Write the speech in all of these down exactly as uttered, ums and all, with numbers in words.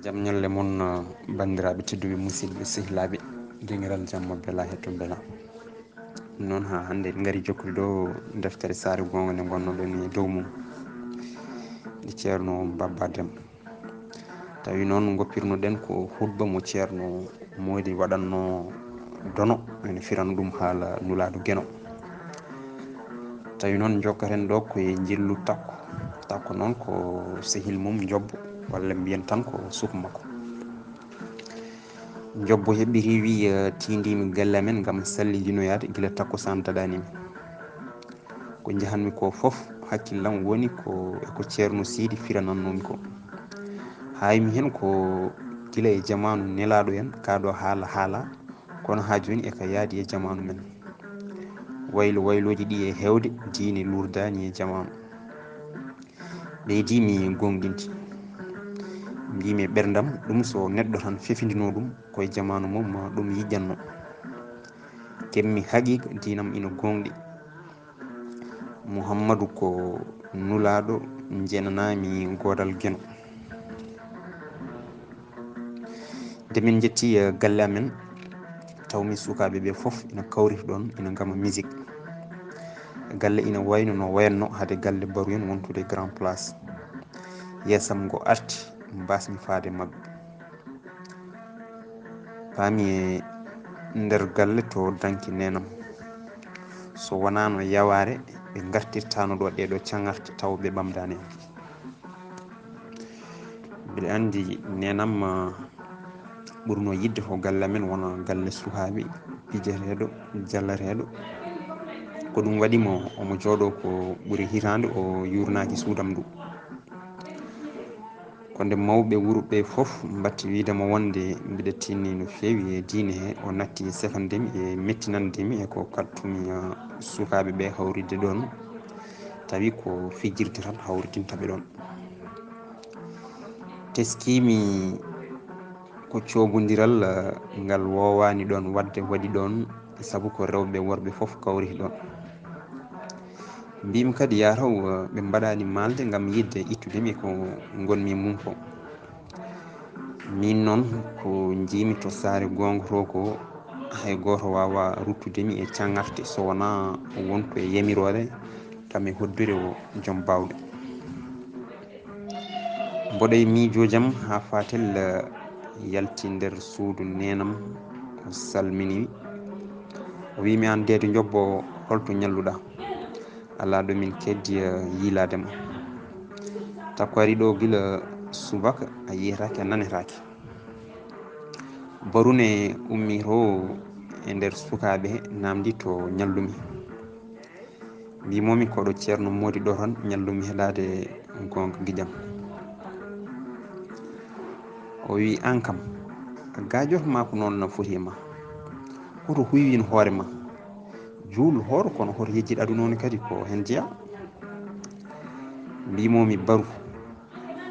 Jam ñalle mon, uh, banndiraaɓe tedduɓe, musidɓe, sehilaaɓe, dengiral jam mo bela hetto bela. Noon, haa hannde en ngari jokkude ɗo deftere Saare Goonga nde ngonnoɗen e dow mum, nde Ceerno Babba Dem. Tawi noon, ngoppirnoɗen ko hutba mo Ceerno Moodi waɗanno Dono, ene firana ɗum haala Nulaaɗo Geno. Tawi noon, njokkaten ɗo ko e njillu Takko. Takko noon ko sehil mum Njobbo, walla mbiyen tan ko suuka makko. Njobbo heɓɓiti, wi, eh, "Tiindiimi galle amen ngam sallijinoyaade gila takkusaan daɗaani mi. Ko njahanmi ko fof, hakkillam woni ko e ko Ceerno Siidi firanannoomi ko. Haaymi heen ko gila e jamaanu Nelaaɗo en, kaa ɗo haala haala, kono haa jooni e ka yaadi e jamaanu men. Waylo waylooji ɗi e heewde, diine luurdaani e jamaanu." Ɓeydi mi goongɗinde. Mbiimi e ɓerndam, ɗum so neɗɗo tan fefindinoo ɗum, ko e jamaanu mum ɗum yiƴƴannoo. Keɓmi haqiiqa, diinam ina goongɗi. Muhammadu ko nulaaɗo, njenanaami goodal Geno. Nde min njetti, eh, galle amen, tawmi sukaaɓe ɓe fof ina kawriti ɗoon, ina ngama musique. Galle ina wayno no wayanno hade galle Baru en wontude Grand Place. Yeesam ngo arti, mbasmi faade maɓɓe. Paami e nder galle to danki neenam. So wonaano yawaare, ɓe ngartirtaano ɗo ɗeeɗo caŋarte taw ɓe ɓamdaani en. Mbiɗa anndi neenam, ah, ɓurno yiɗde ko galle amen wona galle sukaaɓe, pijeteeɗo, jallateeɗo. Ko ɗum waɗi mo omo jooɗoo ko ɓuri hitaande o yuurnaaki suudam ndu. Ko nde mawɓe wuro ɓe fof mbatti wiyde mo wonde mbiɗa tiinnii no feewi e diine he, o natti e sefande mi e mettinande mi e ko kaɗtumi, ah, sukaaɓe ɓe hawritde ɗoon, tawi ko fijirde tan hawritinta ɓe ɗoon. Teskiimi ko coogondiral, eh, ngal woowaani ɗoon waɗde waɗi ɗoon, sabu ko rewɓe worɓe fof kawriti ɗoon. Mbiimi kadi, yaa taw, eh, ɓe mbaɗaani maalde ngam yiɗde ittude mi ko ngonmi e mum ko. Miin noon, ko njiimi to Saare Goonga to ko, hay gooto waawaa ruttude mi e caŋarte so wonaa wonko e yamiroore kam e hoddure o jom baawɗe. Mboɗo e miijoojam haa Fatel, eh, yalti nder suudu neenam, o salmini. O wiimi, "Aan Deede Njobbo, holto ñalluɗaa? Alaa ɗo min keddi, eh, yiilaade ma. Takko ari ɗo gila subaka, a yiyetaake, a nanetaake." Baru ne ummi to e nder sukaaɓe, naamndi to ñallumi. Mbimomi, "Koɗo Ceerno Moodi ɗo tan ñallumi heɗaade goonga giƴam." O wi, "Aan kam, a gaajoto ma ko noon no foti e ma? Hoto huywin hoore ma? Juul hooro, kono hoto yejjit aduna o ne kadi ko heen jeyaa?" Mbimomi, "Baru,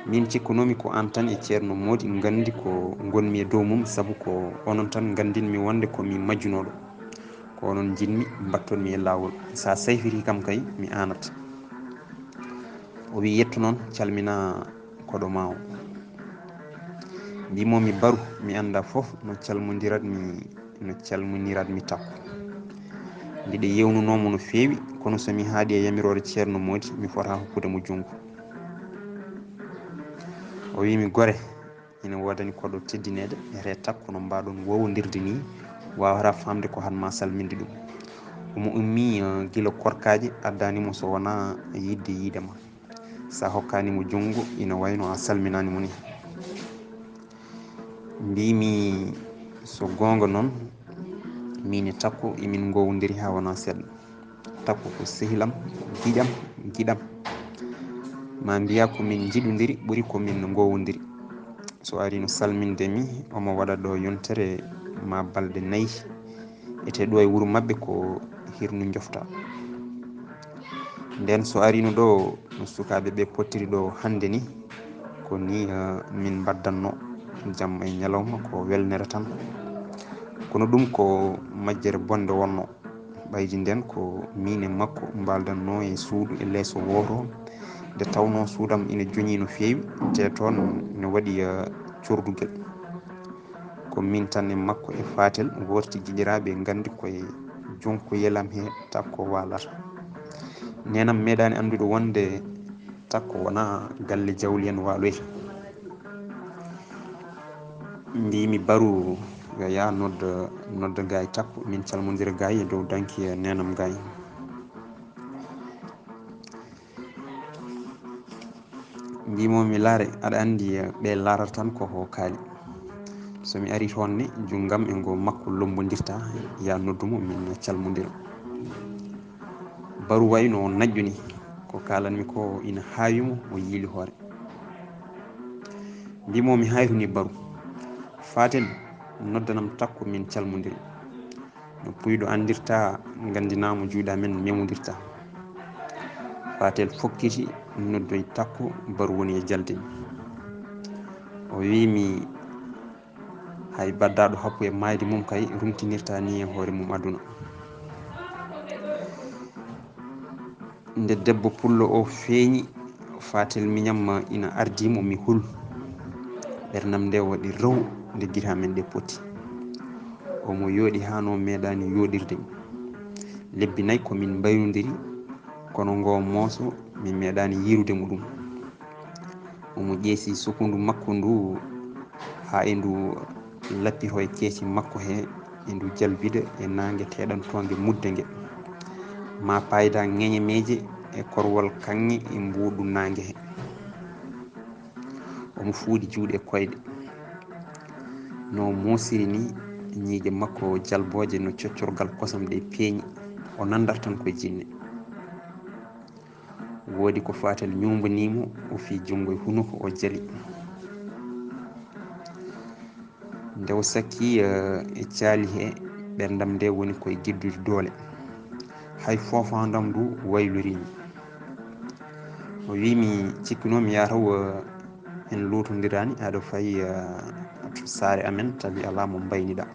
min cikkunoomi ko aan tan e Ceerno Moodi nganndi ko ngonmi e dow mum, sabu ko onon tan nganndinmi wonde ko mi majjunooɗo. Ko onon njiɗmi, mbatton mi e laawol. So a sayfitii kam kay, mi aanat." O wi, "Yettu noon, calmina koɗo ma o." Mbimomi, "Baru, mi annda fof no calmondirat mi, no calmonirat mi Takko. Mbiɗa yewnunoo mo no feewi, kono so mi haaɗi e yamiroore Ceerno Moodi, mi fota hokkude mo junngo." O wi mi, "Gore, ina woodani koɗo teddineede, wiyetee Takko, no mbaaɗon woowondirde nii, waawata faamde ko haɗ ma salminde ɗum. Omo ummi, eh, gila korkaaji, addaani mo so wonaa yiɗde yiide ma. So a hokkaani mo junngo, ina wayno a salminaani mo nii." Mbimi, "So goonga noon, miin e Takko emin ngoowondiri haa wonaa seeɗa. Takko ko sehil am, giƴam, giɗam. Ma mbiya ko min njiɗondiri ɓuri ko min ngoowondiri. So ari no salminde mi, omo waɗa ɗo yontere ma balɗe nayi. Etee ɗo e wuro maɓɓe ko hirnu njofta. Ndeen so ariino ɗo no sukaaɓe ɓe pottiri ɗo hannde ni, ko ni, eh, min mbaddanno jamma e ñalawma, ko welnere tan. Kono ɗum ko majjere bonde wonno. Ɓaydi ndeen ko miin e makko mbaaldanno e suudu e leeso wooto, nde tawnoo suudam ina joñi no feewi, te toon ne waɗi, eh, cordugel. Ko min tan e makko e Fatel worti giƴiraaɓe nganndi koye jonkoyelam he Takko waalata. Neenam meeɗaani anndude wonde Takko wonaa galle jawli en waaloyta. Mbiimi Baru yo yaa nodda, nodda gaay Takko, min calmondira gaay e dow danki e neenam gaay. Mbimo mi laare, aɗa anndi, eh, ɓe laarata tan ko ho kaali. So mi ari toon ne, junngam e ngo makko lombondirta, ya noddumo min calmondira. Baru wayno naƴƴu ni, ko kaalanmi ko ina haawi mo, o yiili hoore. Mbimo mi haytuni Baru. Fatel, noddanam Takko min calmondira. No puyɗo anndirta, nganndinaa mo juuɗe amen memondirta. Fatel fokkiti, noddoyi Takko, Baru woni e jalde. O wiimi, hay baddaaɗo happu e maayde mum kay rumtinirta ni e hoore mum aduna. Nde debbo pullo o feeñi, Fatel miñam ina ardii mo, mi hul. Ɓernam nde waɗi raw nde gite amen ɗe poti. Omo yooɗi haa no meeɗaani yooɗirde mi. Lebbi nayi ko min mbayrondiri, kono ngo mooso mi meeɗaani yiirude mo ɗum. Omo ƴeesi sukundu makko ndu haa e ndu lappito e keeci makko he, e ndu jalbida e naange teeɗantoonge mudde nge. Ma paayda ŋeñe meeje e korwal kaŋŋe e mbuuɗu naange he. Omo fuuɗi juuɗe e koyɗe. No moosiri ni, ñiiƴe makko jalbooje no coccorgal kosam ɗe peeñi. O nandar tan koye jinne. Woodi ko Fatel ñuumbanii mo, o fii junngo e hunuko, o jali. Nde o sakki, eh, e caali he, ɓerndam nde woni koye geddude doole. Hay foofaandam ndu waylorii mi. O wii mi, cikkinoo mi yaa taw, eh, en luutondiraani, aɗa fayi, eh, to saare amen, tawi alaa mo mbayniɗaa.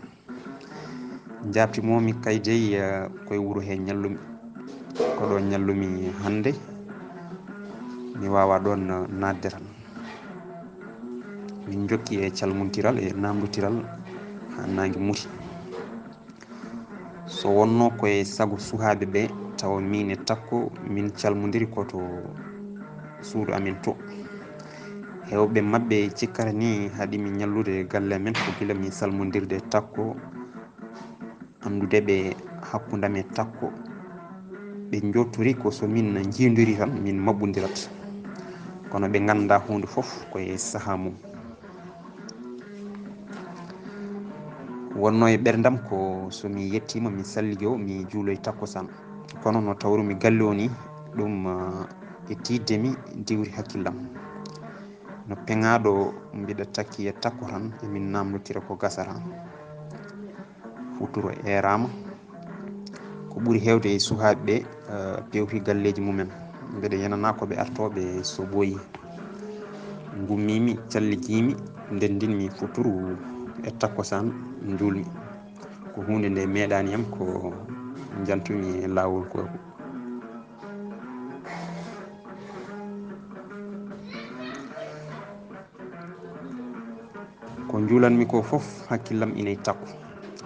Njaabti mo mi kay dey, eh, koye wuro he ñallumi. Ko ɗo ñallumi hannde. Mi waawaa ɗoon, eh, naatde tan. Min njokki e calmontiral e naamndotiral haa naange muti. So wonnoo ko e sago suhaaɓe ɓe, tawa miin e Takko min calmondiri ko to suudu amen to. Heewɓe maɓɓe cikkata ni haɗi mi ñallude e galle amen ko gila mi salmondirde e Takko, anndude ɓe hakkunde am e Takko. Ɓe njottori ko so min njiidori tan min maɓɓondirat. Kono ɓe nganndaa huunde fof ko e sahaa mum. Wonnoo e ɓerndam ko so mi yettiima mi salligoo mi juuloy takkusaan. Kono no tawrumi galle o ni, ɗum, ah, e tiiɗde mi diwri hakkillam. No peŋaaɗo mbiɗa takki e Takko tan, emin naamndotira ko gasata. Futuro eeraama. Ko ɓuri heewde e suhaaɓe ɓe, eh, pewti galleeji mumen. Mbeɗa yenanaa ko ɓe artooɓe so ɓooyi. Ngummiimi, calligiimi, ndenndinmi futuru e takkusaan njuulmi. Ko huunde nde meeɗaani yam ko njantumi e laawol gooto. Ko njuulanmi ko fof, hakkillam ina e Takko.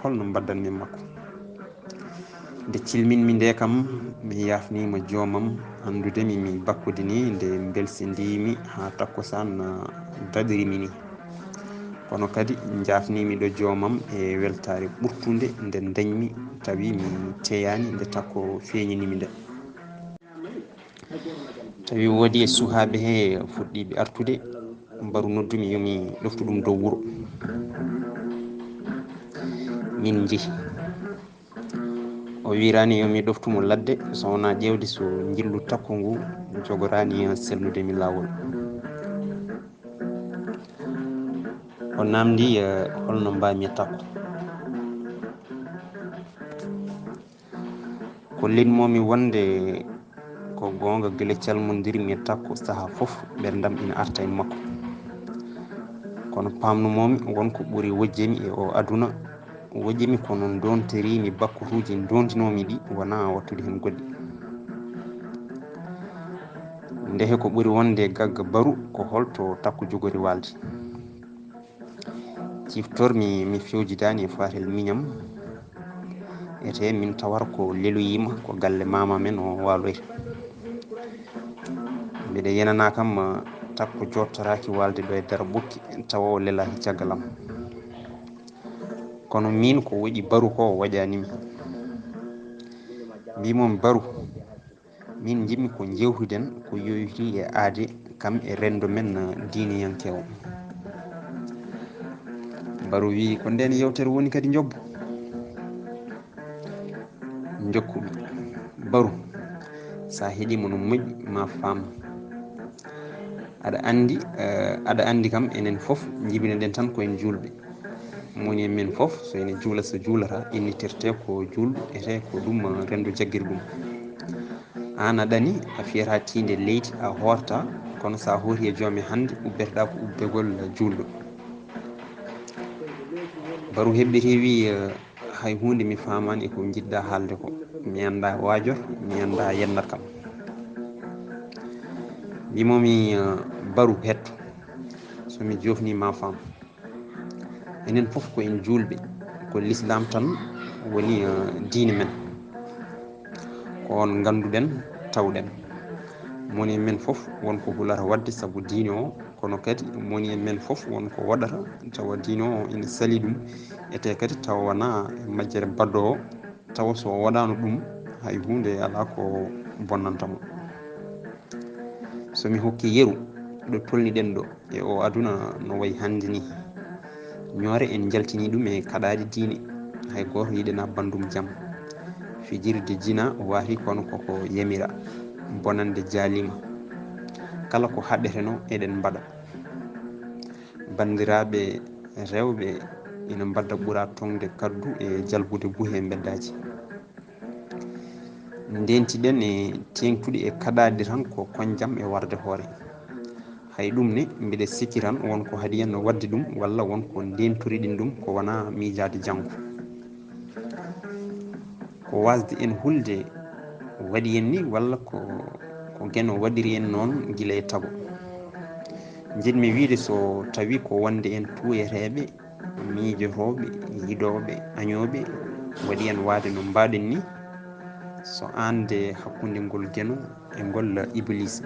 Holno mbaddanmi e makko? Nde cilminmi nde kam, mi yaafniima joomam, anndude mi, mi bakkodini nde mbelsindiimi haa takkusaan, ah, daɗiri mi ni. Kono kadi njaafniimi ɗo joomam e weltaare ɓurtunde nde ndañmi, tawi mi teyaani nde Takko feeñinimi nde. Tawi woodi e suhaaɓe he fuɗɗiiɓe artude, Baru noddumi yo mi ɗoftu ɗum dow wuro. Min njehi. O wiiraani yo mi ɗoftu mo ladde, so wonaa ƴeewde so njillu Takko ngu jogoraani sellude mi laawol. O naamndi, eh, holno mbaami e Takko. Kollinmoo mi wonde ko goonga, gila calmondirmi e Takko, sahaa fof ɓerndam ina arta e makko. Kono paamnumoo mi won ko ɓuri wojje mi e o aduna. Wojje mi kono ndontorii mi bakkutuuji ndontinoo mi ɗi, wonaa wattude heen goɗɗi. Ndehe ko ɓuri wonde gagga Baru ko holto Takko jogori waalde. Ciftormi mi fewjidaani e faatel miñam, ete min tawata ko leloyiima ko galle maama men o waaloyta. Mbeɗa yenana kam takko jottoraaki waalde ɗo e dara ɓokki tawa o lelaaki caggal am. Kono miin ko woɗi Baru ko waɗaani mi. Mbimomi Baru, min njiɗmi ko njeewtuɗen ko yowitii e aade kam e renndo men diiniyankeewo. Baru wii ko ndeen yewtere woni kadi njobbo. Njokkuɓe Baru, so a heɗiima no moƴƴi ma faam. Aɗa anndi, eh, aɗa anndi kam enen fof njibinoɗen tan ko en juulɓe. Moni e men fof so ene juula so juulata inniterte ko juulɗo ete ko ɗum renndo jaggiri ɗum. Aan a ɗani a fiyata tiinde leydi a hoorta kono so a hooti e joome hannde ubbetoɗaa ko ubbegol juulɗo. Baru heɓɓiti wii, eh, hay huunde mi faamaani e ko njiɗɗa haalde ko. Mi annda waajor, mi annda yennat kam. Mbimomi, eh, Baru hetto, so mi joofni ma faam. Enen fof ko en juulɓe, ko lislaam tan woni, eh, diine men. Ko on ngannduɗen, tawɗen. Moni e men fof won ko hulata waɗde sabu diine o, kono kadi moni e men fof won ko waɗata tawa diine o ina sali ɗum, ete kadi tawa wonaa e majjere baɗɗo o, tawa so o waɗaano ɗum hay huunde alaa ko bonnanta mo. So mi hokki yeru ɗo tolniɗen ɗo e o aduna no wayi hannde ni, ñoore en njaltini ɗum e kaɗaaɗe diine, hay gooto yiɗana banndum jam. Fijirde jina waati kono koko yamira, bonannde jaaliima. Kala ko haɗeteno eɗen mbaɗa. Banndiraaɓe rewɓe ina mbadda ɓura toŋde kaddu e jalbude buhe e mbeddaaji. Ndentiɗen e teeŋtude e kaɗaaɗe tan ko koñjam e warde hoore. Hay ɗum ne mbiɗa sikki tan won ko haɗi en waɗde ɗum walla won ko ndentoriɗen ɗum ko wonaa miijaade janngo. Ko waasde en hulde waɗi en ni walla ko, ko Geno waɗiri en noon gila e tago. Njiɗmi wiyde so tawi ko wonde en tuuyeteeɓe, miijotooɓe, yiɗooɓe, añooɓe, waɗi en waade no mbaɗen ni, so aan de hakkunde ngol Geno e ngol Ibiliisa.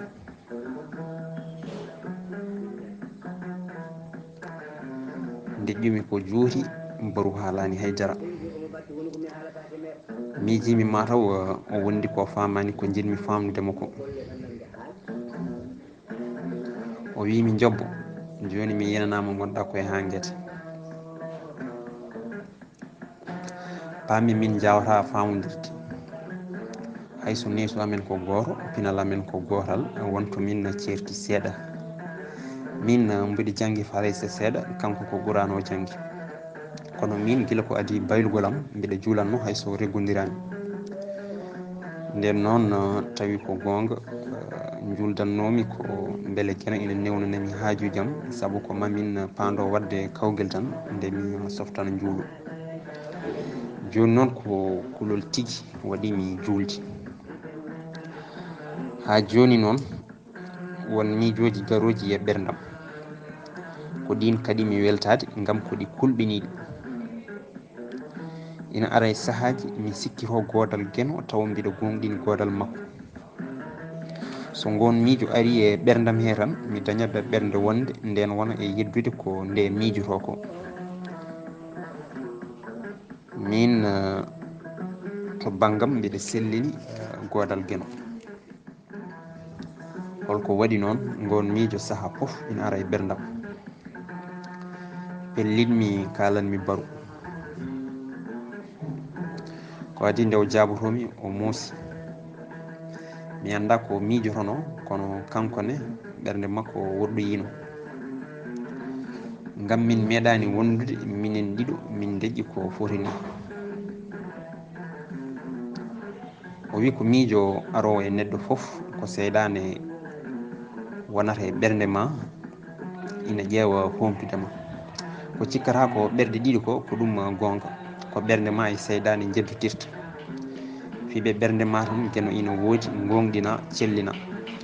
Nde ƴumi ko juuti, Baru haalaani hay dara. Miijiimi mataw, eh, o wondi ko faamaani ko njiɗmi faamnude mo ko. O wii mi njobbo, jooni mi yenanaama ngonɗaa koye haa ngete. Paami min njaawata faamondirde. Hay so neesu amen ko gooto, pinal amen ko gootal, won to min ceerti seeɗa. Min, eh, mbiɗa janngi Farayse seeɗa, kanko ko Quraan o janngi. Kono min, gila ko adii baylugol am, mbiɗa juulatnoo hay so reggondiraani. Ndeen noon, eh, tawi ko goonga, eh, njuuldatnoomi ko mbele Geno ina newnana mi haajuuji am, sabu ko maa min paando waɗde kawgel tan, nde mi softana njuulu. Jooni noon ko kulol tigi waɗi mi juulde. Haa jooni noon, won miijooji garooji e ɓerndam. Ko ɗiin kaɗi mi weltaade, ngam ko ɗi kulɓiniiɗi. Ina ara e sahaaji, mi sikkitoo goodal Geno, tawa mbiɗa goongɗini goodal makko. So ngoon miijo arii e ɓerndam hee tan, mi dañat ɓernde wonde ndeen wona e yeddude ko nde miijotoo ko. Miin, eh, to banngam mbiɗa sellini, eh, goodal Geno. Holko waɗi noon ngoon miijo sahaa fof ina ara e ɓerndam? Pellitmi kaalanmi Baru. Ko adii nde o jaabotoomi, o moosi. Mi anndaa ko miijotonoo, kono kanko ne, ɓernde makko woɗɗoyiino. Ngam min meeɗaani wondude, minen ɗiɗo, min ndeƴƴi ko foti ni. O wi ko miijo aroowo e neɗɗo fof, ko seyɗaane wonata e ɓernde ma, ina ƴeewa humpitude ma. Ko cikkata ko ɓerɗe ɗiɗi ko, ko ɗum goonga. Ko ɓernde ma e seyɗaane njeddotirta. Fii ɓe ɓernde ma tan, Geno ina woodi, ngoongɗina, cellina.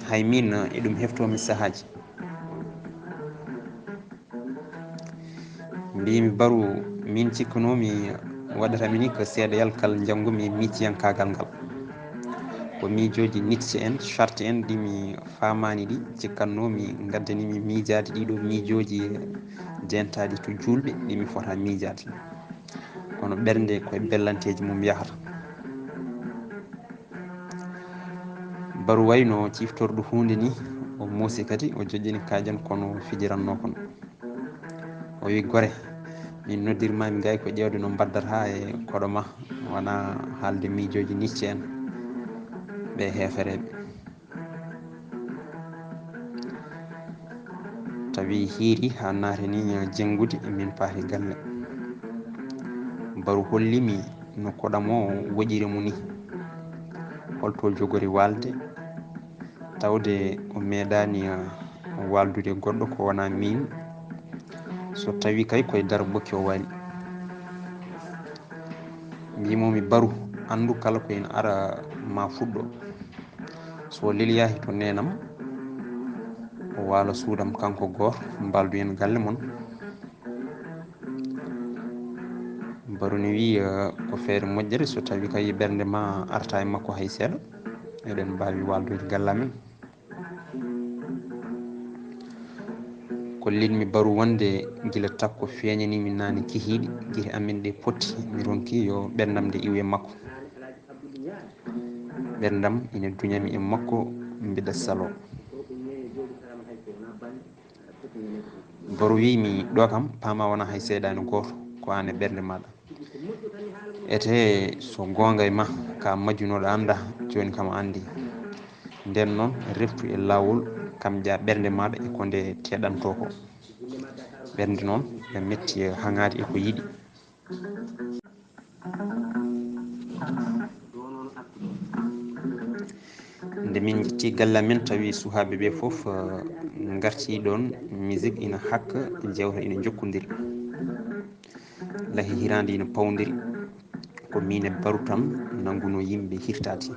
Hay miin, e ɗum heftoomi sahaaji. Mbimi Baru, min cikkanoomi waɗata mi ni ko seedeyal kal njanngumi micciyankaagal ngal. Ko miijooji Nietzsche en, Sartre en ɗi mi faamaani ɗi, cikkannoomi ngaddanii mi miijaade ɗiɗo miijooji dentaaɗi to juulɓe ɗi mi fota miijaade. Kono ɓernde ko e bellanteeji mum yahata. Baru wayno ciftorɗo huunde ni, o muusi kadi, o joƴƴini kaaƴon kono fijirannoo kon. O wi, "Gore, min noddirmaami gay ko ƴeewde no mbaddata e koɗo ma, wona haalde miijooji Nietzsche en ɓe heefereeɓe." Tawi hiiri haa naatani jenngude, min paari galle. Baru holli mi no koɗam o woƴiri mo ni. Holto jogori waalde, tawde o meeɗaani, ah, waaldude goɗɗo ko wonaa miin, so tawi kay koye daro bokki o waali. Mbimomi, "Baru, anndu kala ko ina ara ma fuɗɗo. So leliyaaki to neenam, o waalo suudam kanko gooto, mbaaldu en galle mon." Baru ne wii, eh, "Ko feere moƴƴere, so tawi kay ɓernde ma arta e makko hay seeɗa, eɗen mbaawi waaldude galle amen." Ko liɗmi Baru wonde gila takko feeñanimi naane kihiiɗi, gite amen ɗe potti, mi ronki yo ɓerndam nde iwu e makko. Ɓerndam ina duñami e makko, mbiɗa saloo. Baru wii mi, "Ɗo kam, paama wona hay seyɗaani gooto, ko aan e ɓernde maaɗa. Ete so goonga e ma, ka majjunooɗo annda, jooni kam a anndi. Nden noon, reftu e laawol, kam ƴaa ɓernde maaɗa e ko nde teeɗantoo ko." Ɓernde noon, ɓe metti e haŋaade e ko yiɗi. Nde min njetti galle amen, tawi suhaaɓe ɓe fof, eh, ngarti ɗoon, musique ina hakka, jewta ina jokkondiri. Lahi hiraande ina pawndiri. Ko miin e Baru tan nanngunoo yimɓe hirtaade.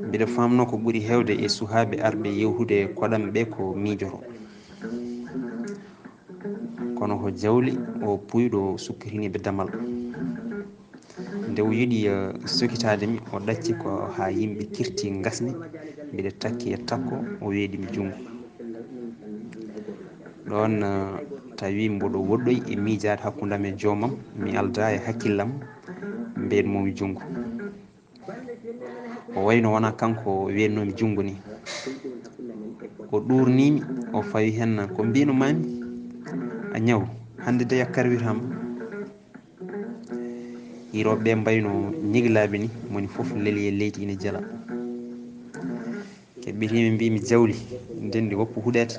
Mbiɗa faamnoo ko ɓuri heewde e suhaaɓe arɓe yewtude koɗam ɓe ko miijoto. Kono ko jawli o puuyɗo sukkitini ɓe damal. Nde o yiɗi, eh, sokitaade mi, o ɗacci ko haa yimɓe kirti ngasni, mbiɗa takki e takko, o weeɗi mi junngo. Ɗoon, eh, tawi mboɗo woɗɗoyi e miijaade hakkunde am e joomam, mi aldaa e hakkillam, mbeeɗ mo mi junngo. O wayno wona kanko weeɗnoomi junngo ni. O ɗuurnii mi, o fawi heen, "Ko mbiino maami? A ñaw, hannde de a karwiraama." Hirooɓe ɓe mbayno ñiglaaɓe ni, moni fof leli e leydi ina jela. Keɓɓitiimi, mbiimi, "Jawli, ndenndi woppu huɗeede."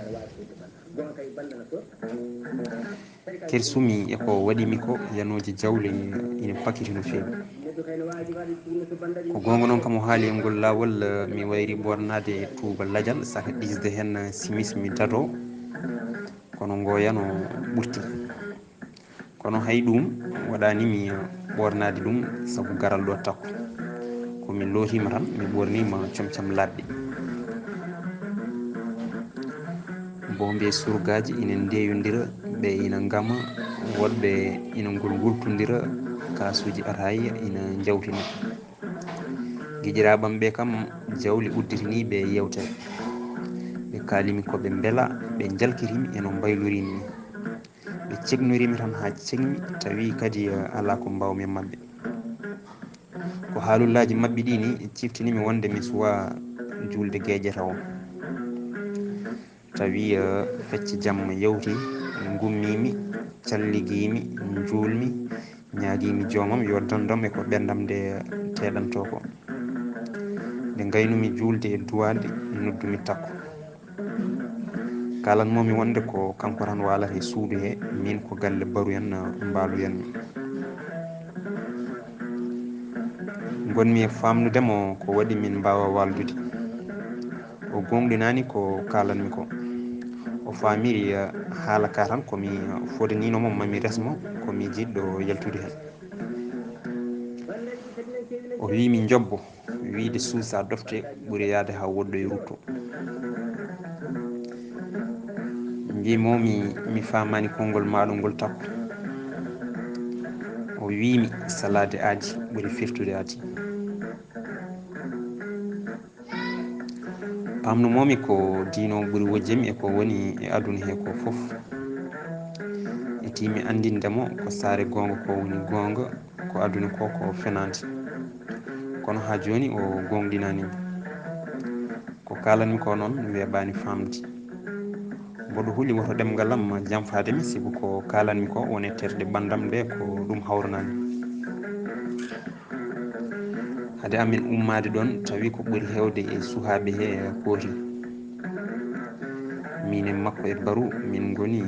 Kersumi e ko waɗimi ko, yanooji jawle ina pakiti no feewi. Ko goonga noon, kam o haali e ngol laawol, mi wayri ɓoornaade tuuba lajal, saka ɗisde heen simis mi dadoo, kono ngo yano ɓurti. Kono hay ɗum waɗaani mi ɓoornaade ɗum sabu garal ɗo takko. Ko mi lootiima tan, mi ɓoorniima comcam laaɓɗi. Boombi e surgaaji ina ndeeyondira, ɓe ina ngama, woɗɓe ina ngulngultondira, kaasuuji ataaya ina njawtina. Giƴiraaɓe am ɓe kam, jawli udditinii ɓe yeewtere. Ɓe kaalimi ko ɓe mbelaa, ɓe njalkitimi e no mbayloriimi nii. Ɓe cegnoriimi tan haa cegmi, tawi kadi, eh, alaa ko mbaawmi e maɓɓe. Ko haalullaaji maɓɓe ɗii nii ciftinimi wonde mi suwaa juulde geeƴe tawo. Tawi, eh, fecce jam yawti, ngummiimi, calligiimi, njuulmi, ñaagiimi joomam yo dandam e ko ɓerndam nde teeɗantoo ko. Nde ngaynumi juulde e duwaade, noddumi takko. Kaalanmoomi wonde ko kanko tan waalata e suudu he, miin ko galle Baru en, mbaalu en. Ngonmi e faamnude mo ko waɗi min mbaawa waaldude. O goongɗinaani ko kaalanmi ko. O faamiri, eh, haala ka tan ko mi fodaniino mo, mami resmo, ko mi jiɗɗo yaltude heen. O wiimi njobbo. Wiyde suusa dofte ɓuri yahde haa woɗɗoye rutto. Mbimomi mi faamaani konngol maaɗa ngol Takko. O wiimi salaade aadi ɓuri firtude aadi. Pamnumomi ko diino ɓuri wojjami e ko woni e aduna he ko fof. E timi anndinde mo ko saare goonga ko woni goonga, ko aduna ko ko fenaande. Kono haa jooni o goongɗinaani mo. Ko kaalanmi ko noon weeɓaani faamde. Mboɗo huli woto ɗemngal am janfaade mi, sibu ko kaalanmi ko woni terɗe ɓanndam nde ko ɗum hawranaani. Hade amin ummaade ɗoon, tawi ko ɓuri heewde e suhaaɓe he kooti. Min e makko e Baru, min ngoni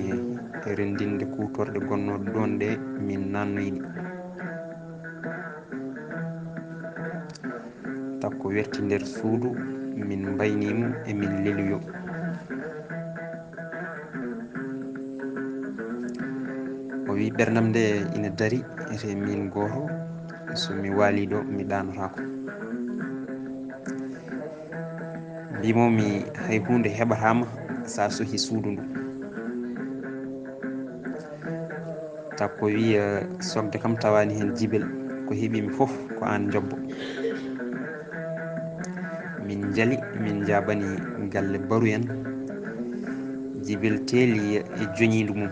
e renndinde kuutorɗe gonnooɗe ɗoon ɗe min naannoyi ɗi. Takko werti nder suudu, min mbayni mo e min leluyo. O wi ɓerndam nde ina dari, ete min gooto, so mi waali ɗo, mi ɗaanotaako. Mbimomi hay huunde heɓataama sa sohi suudu ndu. Takko wi, eh, sokde kam tawaani heen Jibel, ko heɓimi fof ko aan njobbo. Min njali, min njaabani galle Baru en. Jibel teeli e joñiindu mum.